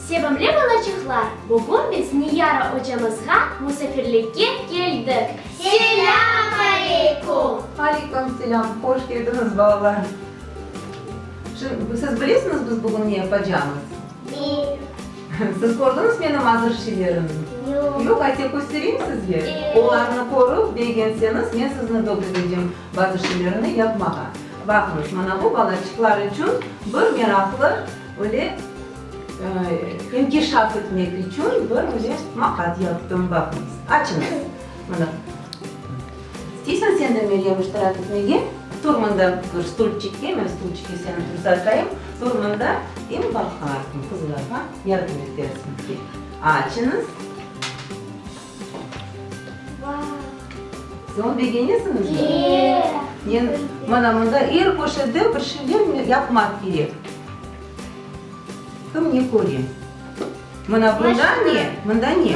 Sevimli balaçıqlar, bugün biz Niyara ocamızğa musafirlikke keldik. Selâm aleyküm! Aleyküm selâm! Hoş keldiñiz, balalar! Şimdi, siz bilesiñiz, biz bugün ne yapacağımız? Siz kördiñiz menim azır şeylerimni? Yoq. Yoq, ayte köstereyim sizge? Evet. Olarnı körip, begenseñiz, men sizni ögretecem bazı şeylerni yapmağa. Baqıñız, mana bu balaçıqlar içün bir meraqlı, öyle, inkişaf etmek içün bir öyle maqat yaptım. Baqıñız, açıñız. Mına. İsteysiñ sen de, Meryem, iştirak etmege? Tur mında bir stulçikke, men stulçikke seni tursatayım. Tur mında, em baqarsıñ, qızlarğa yardım etersiñ ki. Açıñız. Soñ begenesiñizmi? Men, mana mında er köşede bir şeyler yapmaq kerek. Kim ne köre? Mına bunda ne? Mında ne?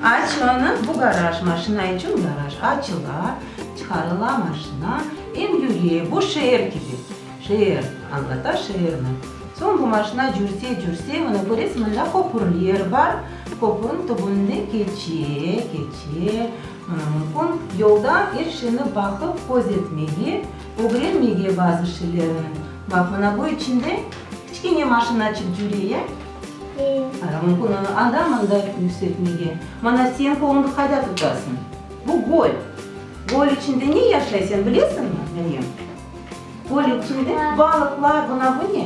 Aç onı, bu garaj, maşina içün garaj. Açıla, çıqarıla maşina, em yüre. Bu şeer kibi. Şeer, añlata şeerni. Soñ bu maşina cürse, cürse, mına köresiñ, mında köpürler bar. Köpürniñ tübünde keçe, keçe. Mına mümkün, yolda er şeyni baqıp, köz etmege, ögrenmege bazı şeylerni. Baq, mına bu içinde kiçkene maşinaçıq cüre, ya? Ara, mümkün onı anda-mında yükseltmege. Mana sen qoluñnı qayda tutasıñ? Bu göl. Göl içinde ne yaşay, sen bilesiñmi, Meryem? Göl içinde balıqlar, mına bu ne?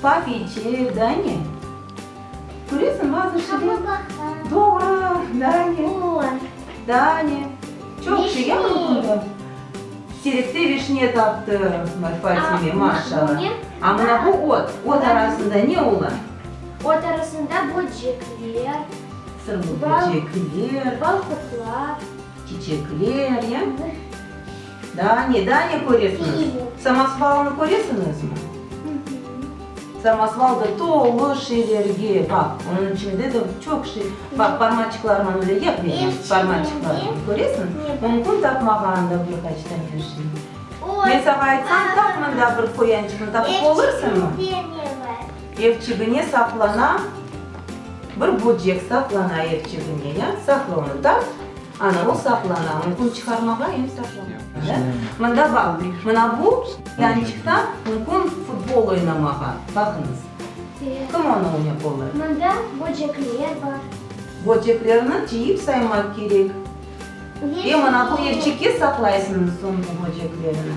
Papiçek, daa ne? Köresiñ, bazı şeyler. Doğru, daa ne? Daa ne? Çoq şey, ya, mümkün. Terekte vişne taptı Fatime, maşallah. A mına bu ot, ot arasında ne ola? Ot arasında böcekler, Sırlı böcekler, balqurtlar, çiçekler, ya? Daa ne, daa ne köresiñiz? Samosvalnı köresiñizmi? Samosval da tolu şeylerge, baq, onıñ içinde de çoq şey. Baq, parmaçıqlarnen öyle yap, Meryem, parmaçıqlarnen, köresiñ? Mümkün tapmağa anda bir qaç tane şey. Men saña aytsam, tap mında bir qoyançıqnı tapıp olursıñmı? Evçigine saqlana, bir böcek saqlana evçigine, ya? Saqla onı, tap. Ana, o saqlana, mümkün çıqarmağa em saqlana. Mında baq, mına bu yançıqta mümkün futbol oynamağa. Baqıñız. Kim onı oynap olur? Mında böcekler bar. Böceklerni cıyıp saymaq kerek. Ve mına bu evçikke saqlaysıñız soñ bu böceklerni.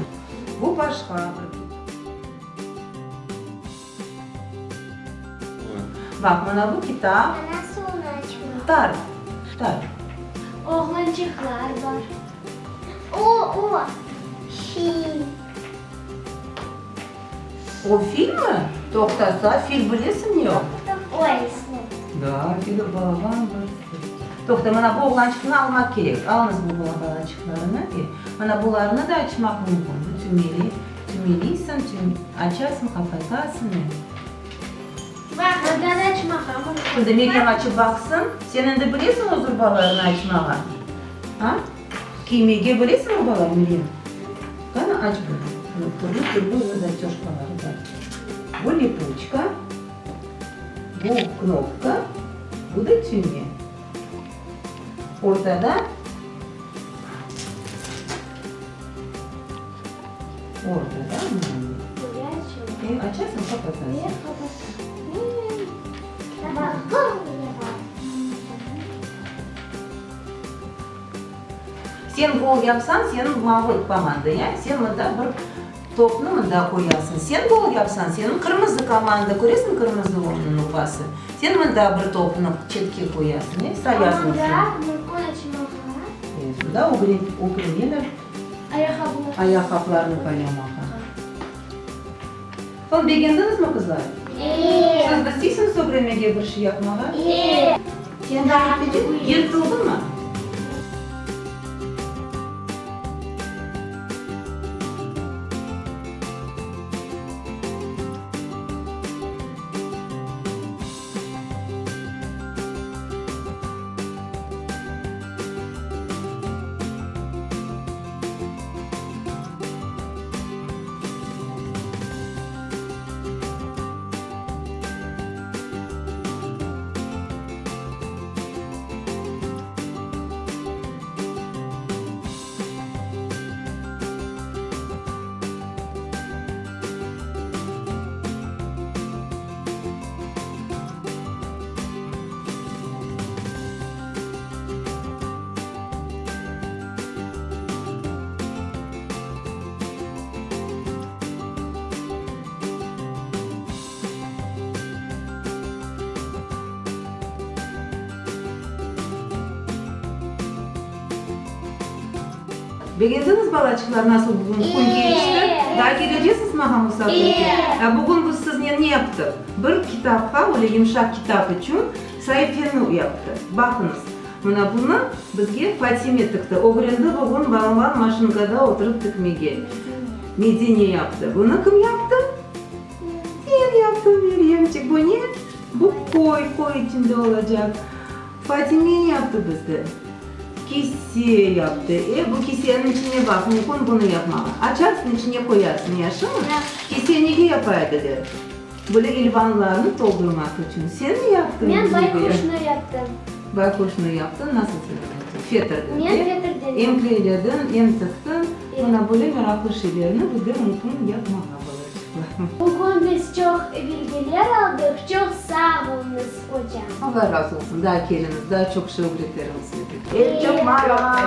Bu başqa bir. Baq, mına bu kitap. Tar, tar. Oğlançıqlar bar. O, o, fil. O filmi? Toqtasa, fil bilesiñ yoq? Oy. Da, fil balaban bir. Toqta, mına bu oğlançıqnı almaq kerek. Alıñız bu balaçıqlarnı. Mına bularnı da açmaq mümkün. Bu tümeli. Tümeliysiñ, tüm, açasıñ, qapatasıñ. Mından açmağa mümkün. Şimdi Meryem açıp baqsın. Sen endi bilesiñ öz urbalarını açmağa? A? Kiymege bilesiñ urbalar, Meryem? Qani, aç bunı. Bunı türlü-türlü zatyoşkaları bar. Bu lipuçka, bu knopka, bu da tüme. Ortada. Ortada mı? E, açasıñ, qapatasıñ. Sen gol yapsañ, seniñ mavı komanda, ya? Sen mında bir topnı mında qoyasıñ. Sen gol yapsañ, seniñ qırmızı komanda, köresiñ qırmızı onıñ urbası? Sen mında bir topnı çetke qoyasıñ, ya? Sayasıñ sen. Mında ögreneler. Ayaqqaplarnı boyamağa. Soñ begendiñizmi, qızlar? Siz isteysiñiz ögrenmege bir şey yapmağa? Sen daa yırtıldımı? Begendiñiz, balaçıqlar, nasıl bugün kün keçti? Daa keleceksiz maña musafirge? Bugün biz siznen ne yaptıq? Bir kitapqa, öyle yımşaq kitap içün saifeni yaptıq. Baqıñız, mına bunı bizge Fatime tikti. Ögrendi bugün balaban maşinkada oturıp tikmege. Medine yaptı. Bunı kim yaptı? Men yaptım, Meryemçik. Bu ne? Bu qoy, qoy içinde olacaq. Fatime ne yaptı bizde? Kise yaptı. E, bu kiseniñ içine baq, mümkün bunı yapmağa. Açarsıñ, içine qoyarsıñ, yahşımı? Kise nege yapa ediler? Böyle ilvanlarnı toldurmaq içün. Sen ne yaptıñ? Men bayquşnı yaptım. Bayquşnı yaptıñ. Nasıl sen yaptıñ? Fetrden, Men fetrden. Em kleyledin, em tiktiñ. Mına böyle meraqlı şeylerni bizde mümkün yapmağa, balaçıqlar. Bugün biz çoq bilgiler aldıq, çoq sağ oluñız, ocam. Allah razı olsun, daa keliñiz, daa çoq şey ögreterim sizge. Çoq merhaba!